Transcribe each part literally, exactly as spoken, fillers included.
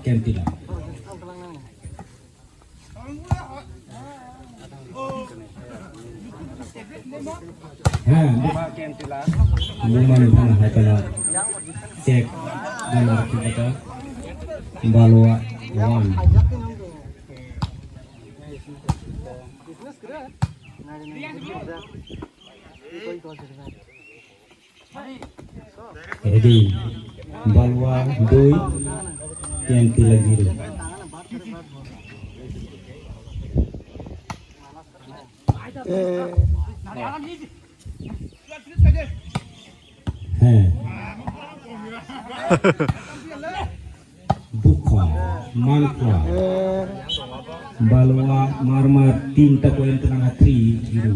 Kentila. Heh, bumani phano hai phano check, bumani phano Balwa one. Ready. Balwa dui, Kentila zero. Heh. Bukha, Mankha, Balwa, Marmar, tinta point nang three zero.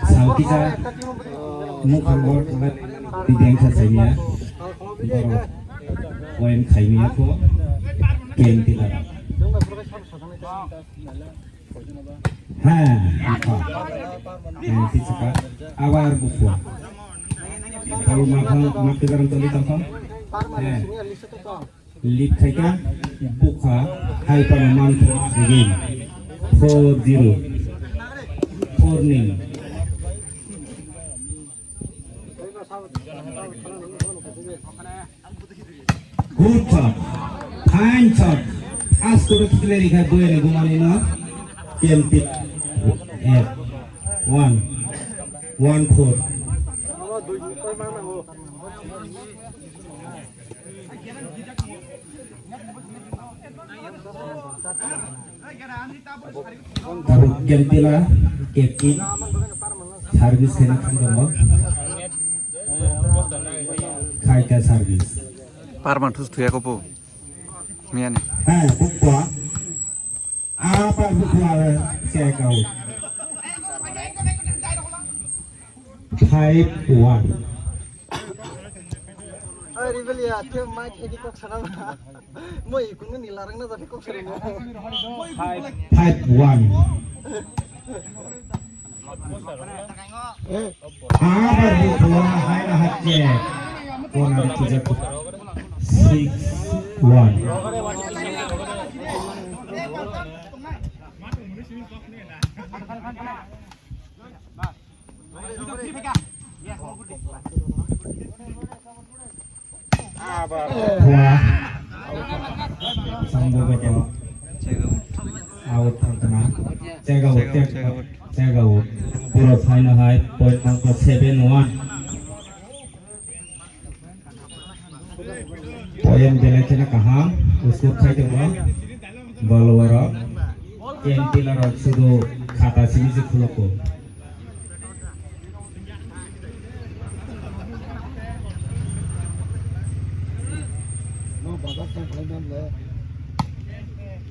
Saukisa, mukhang bor khabat, pideng sa saimia, borok, point khaimia ko, Kentila. Heh, bukha. Heh, tisaka. Abar bukha. Kalau makan, makan garam tadi tangkang. Heh. Lip khaika, bukha, hai pano man again. Four zero. Four nil. Good shot. Fine shot. As kore khikle rikha boyani bumani no. P M P. Eh, one. One four. Tabuk Kentila, captain, service khaina thang tongo. Khaika service. Parman thus thuya kopo. Miyani. Heh, bukwa. Apa bukwa check out. Five one. Oi, Ribelia, te mai thedi kok sana ba. Moi kunu ni larang na jadi kok sana. Five one. Abar bukwa hai na hat check. Corner kijaku. Six one. Wah. Sambo beto. Out thangkana. Check out, check out, check out. Pura final hai, point number seven one. Point belai kheno kaham, score khai tongo. Ball warok, Kentila rok sudu khata simi se khuloko.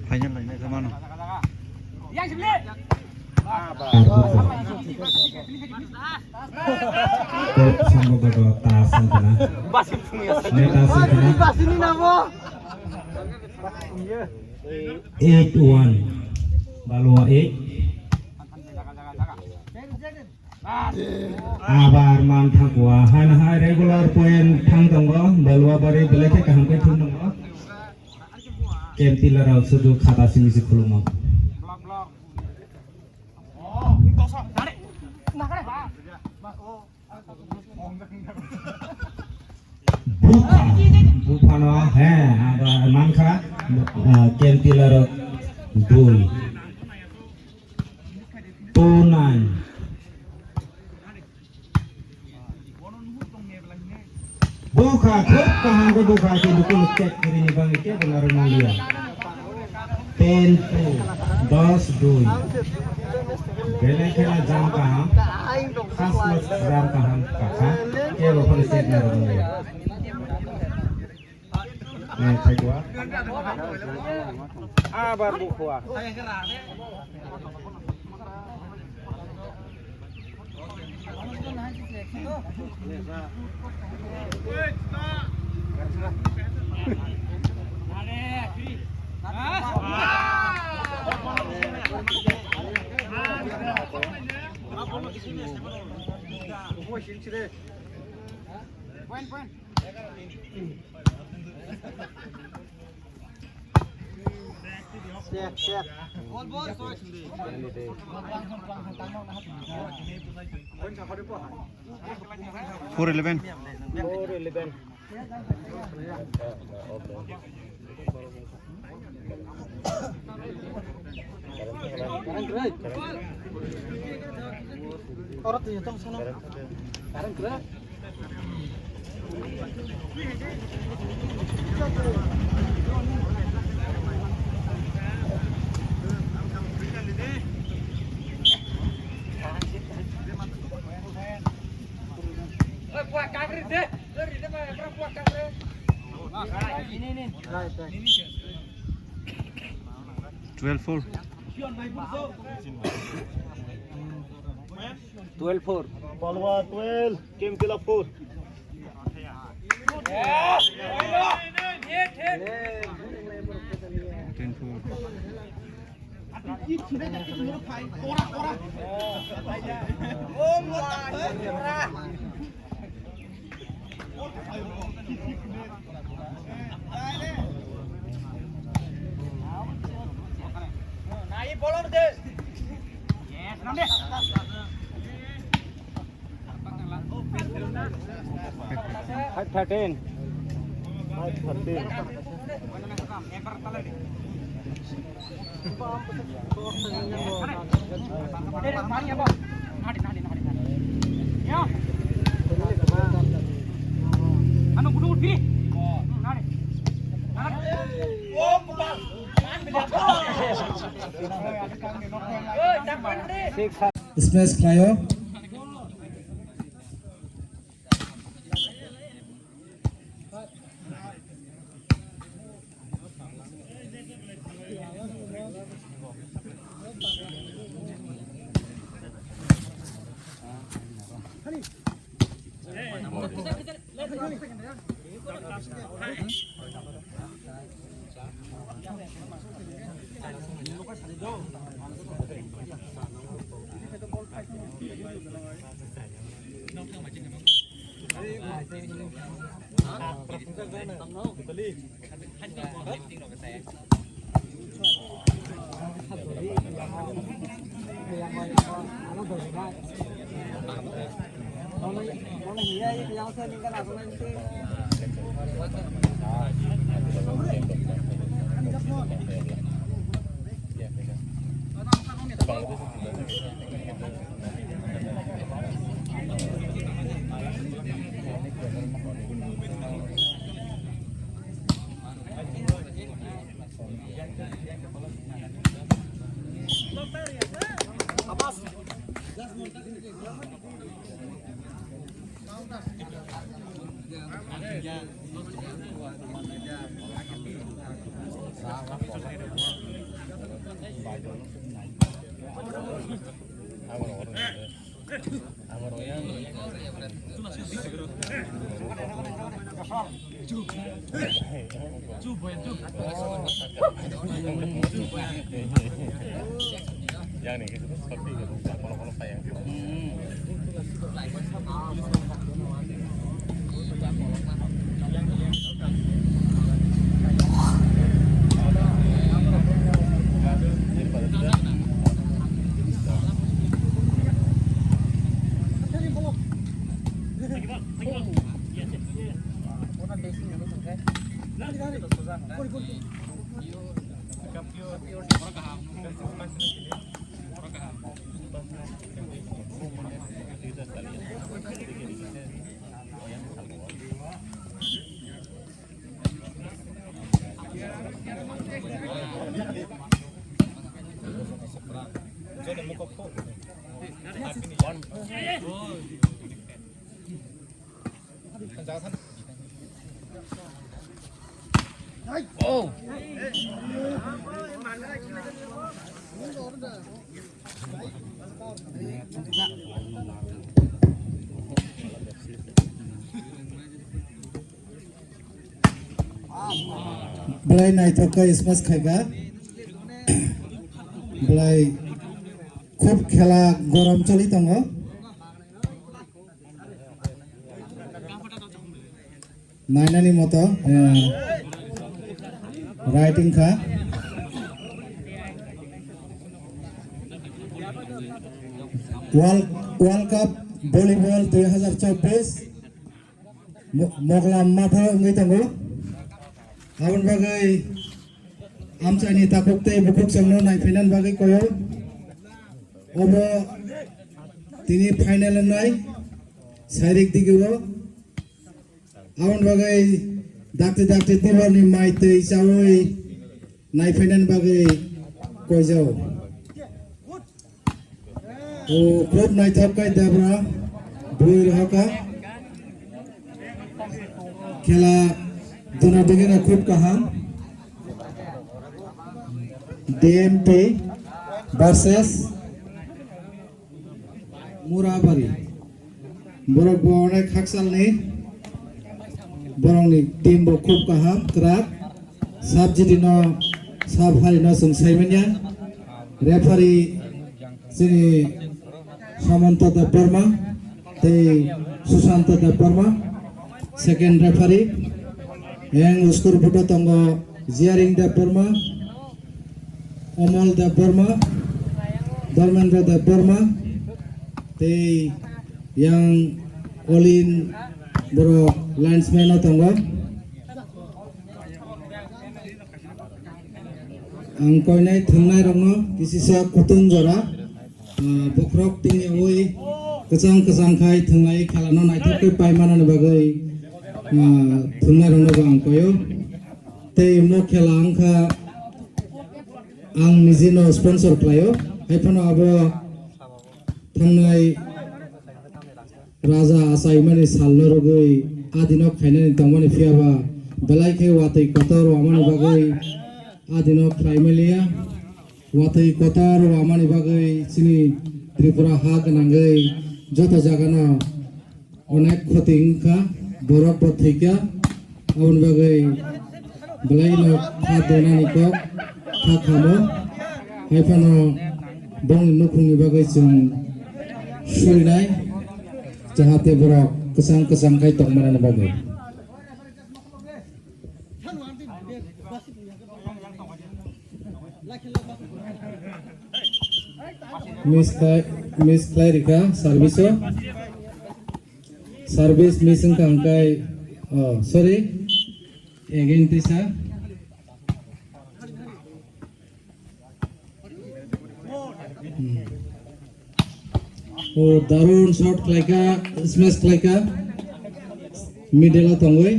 Final lainai khe mano. Kok sambo bedo ta santana. Ne ta santana. Eight one. Balwa eight. Abar man thangkwa, han hai regular point thang tongo, Balwa bari belai khe kaham khe thum tongo. Kentila rok sudu khata simi se khulummo. Bupha, buphano, he, abar mankha, ah, Kentila rok dui. Two nine. Bukha, khub kaham khe bukha, kintu kunu check khaini bagwi kebo narwk manliya. Ten two, dos dui. Belai kheno jam kaham, first match jam kaham kakha, kebo phano check narwk manliya. Eh, thaidua. Abar bukhuwa. Four eleven. Twelve four. Twelve four. Palwa twelve, Kim Kila four. Ten four. Five thirteen. Five thirteen. Smash khlaio. Belai naithok khe smash khaikha. Belai Khub khela gorom choli tongo. Nainani moto, eh, right wngkha. World, World Cup Volleyball dui hazar chobbish Mo-, Mogla matho wngwi tongo. Aboni bagwi amchaini takhuk tei bukhuk chwngno naiphainani bagwi koyo. Obo tini final wngnai sairik digiro. Aboni bagwi dakti dakti tiborni mai twi chaui naiphainani bagwi koijao. O khub naithok khe Debra bui rohorkha. Khela duna digina khub kaham. D M P versus Murabari. Borok bo onek haksalni, borokni team bo khub kaham, kwrak. Sub jiti no, sub hari no chwng sai manya. Referee chini Samanta Debbarma tei Sushanta Debbarma. Second referee. Yang uskur buto tongo Jiaring Debbarma. Omol Debbarma, Dharmendra Debbarma, tei yang Olin borok linesman o tongo. Ang koinai thwngnai rokno kisisa kutung jora, ah, bokhorok tingyaui kwchang kwchang khai thwnglai khelano naithok khe paimanani bagwi, ah, thwngnai rokno bo ang koio. Tei mo khela wngkha ang nijino sponsor khlaio, hai phano abo thangnai raja achaimani salno rwgwi adino khainani tongmani phiyaba belai khe watwi kotor wamani bagwi adino khlaimaliya. Watwi kotor wamani bagwi chini Tripura ha gwnangwi joto jagano onek khoti wngkha, borok bo thwikha, aboni bagwi belaino kha donani kok kha khamo, hai phano bongni nukhungni bagwi chwng surinai, jahate borok kwchang kwchang khai tongmanani bagwi. Miss khlai, miss khlai rikha service o. Service miss wngkha hwnkhe, oh, sorry. Again tisa. Hmm. Oh, darun shot khlaikha, smash khlaikha. Middle o tongwi.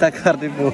Takar di bu.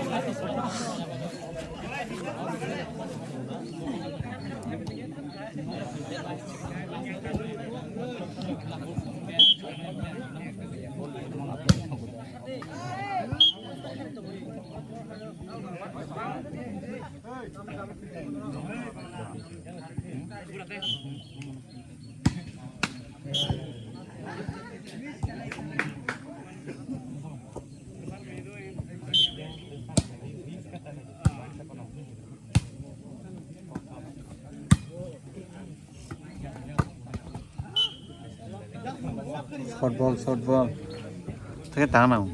Short ball, short ball. Theke tang nang.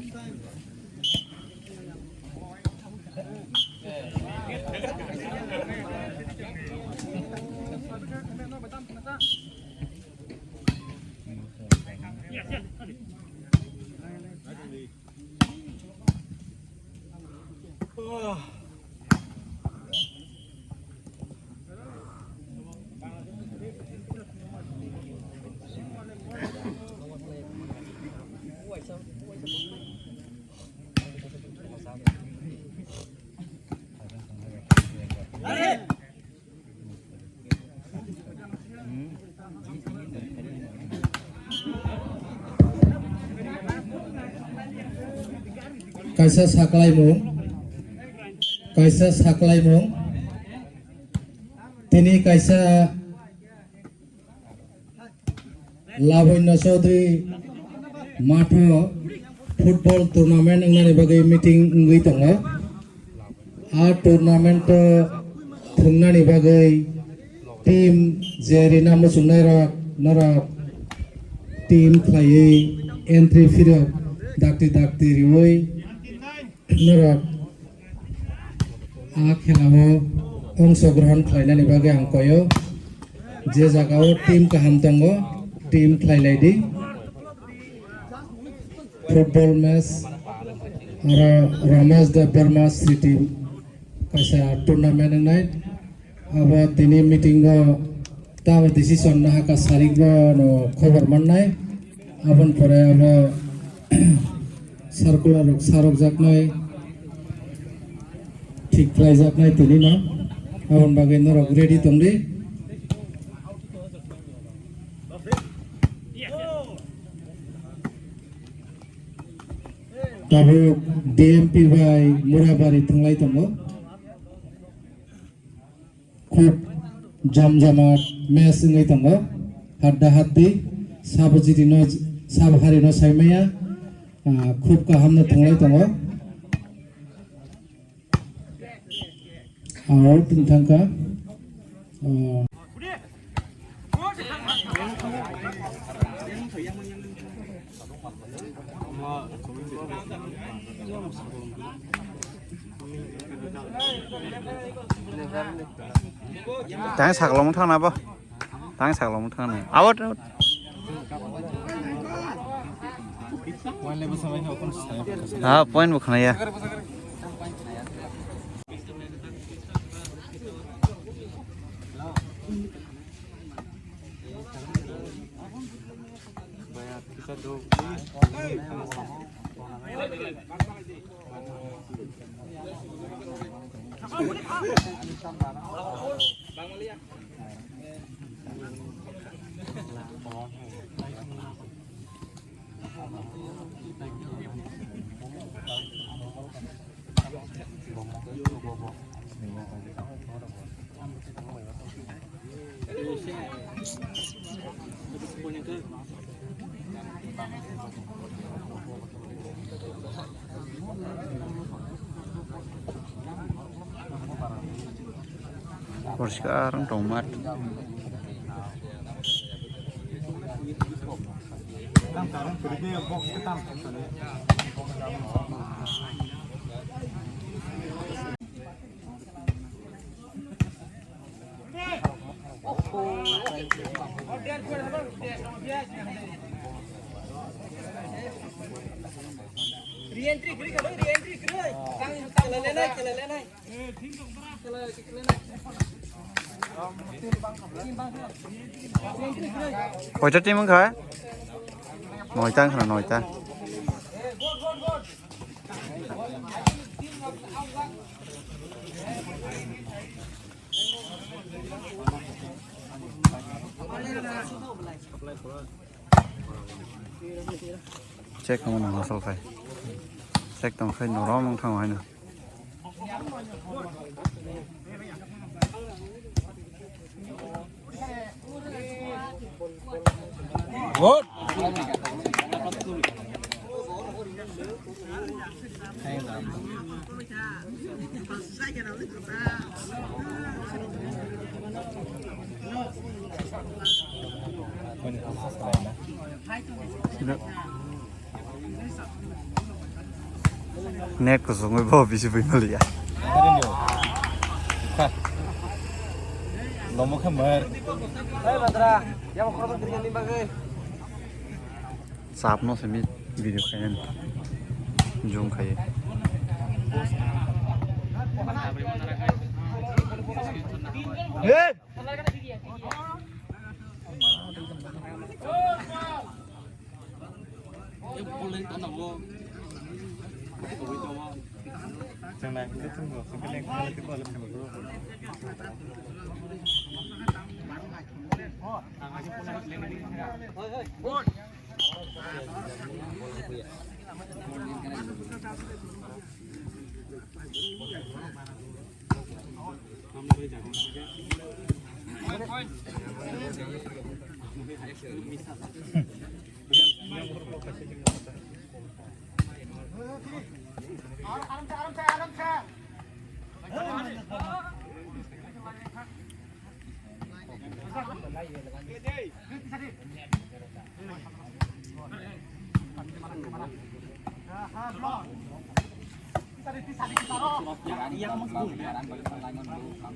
Kaisa saklaimung, kaisa saklaimung, tini kaisa Lavanya Chaudhary matho football tournament wngnani bagwi meeting wngwi tongo. A tournament o thwngnani bagwi team je rina muchungnai rok norok team khlaiwi entry fee rok dakti dakti riwi norok a khela o ongshogrohon khlainani bagwi ang koyo. Je jaga o team kaham tongo, team khlai lai di. Football match aro Ramesh Debbarma City kaisa tournament wngnai. Abo tini meeting o tamo decision nahaka sarik bo no khobor mannai. Aboni pore abo circular rok sarokjaknai, thik khlaijaknai tini no. Aboni bagwi norok ready tongdi. Tabuk D M P bai Murabari thwnglai tongo. Khub jom jomat match wngwi tongo. Hadda haddi sabo jiti no sabo hari no saimaya, ah, khub kaham no thwnglai tongo. Out wng thangkha. Ah, Tang saklong thangna bo. Tang saklong thangna. Out, out. Ha, point bo khna ya. Poriskar wng tong mat. Koita team wngkha? Noita wngkha na, noita. Check kamo no hosol khai. Check tong khai norom wng thango haino. Good. Nek kusungwi bo bisi bui maliya. Lomo khe mar. Hey, Badra, yamo khoroksa kiri ni bagwi. Chap no simi video khayan. Zoom khaye. Hey!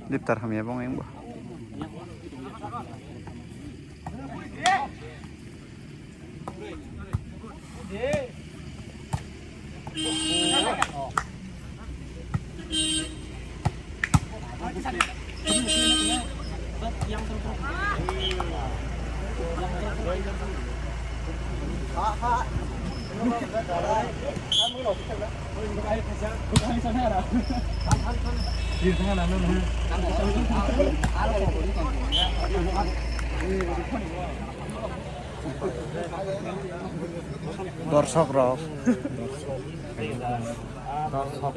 Diptar hamya bong yang bo. Dorsok rok. Dorsok.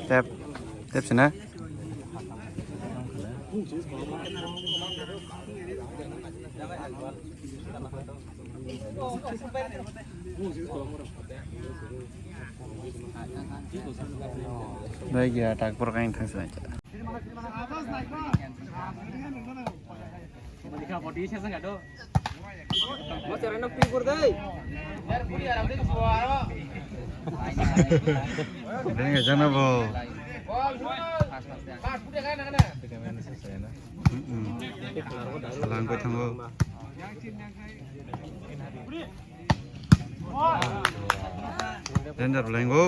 Tep, tep sini. Dai gya tak por kain thang sai. Dai gya jana bo. Salang koi thango. Danger blank go.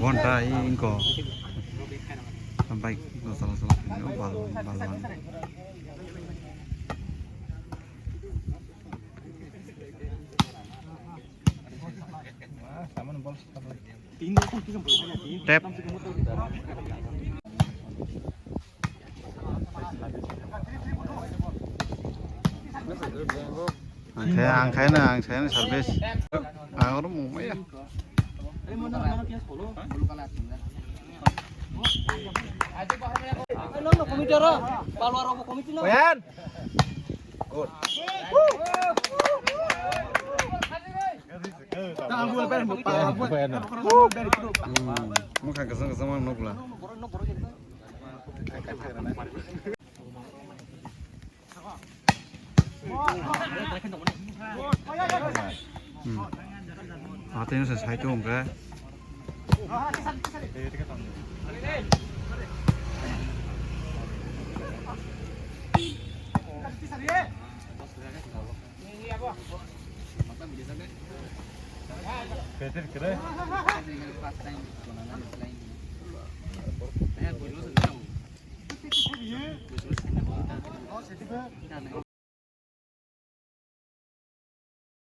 Bonta ingko. Bike no sala sala. Bal bal. Tep. Ang kaya, ang kaya na, ang kaya na service. Ang oro mo maya. Committee ro, balwa ro committee no. Good. Mokha kwchang kwchang mang nukla. Ateng se sai tu ungkha.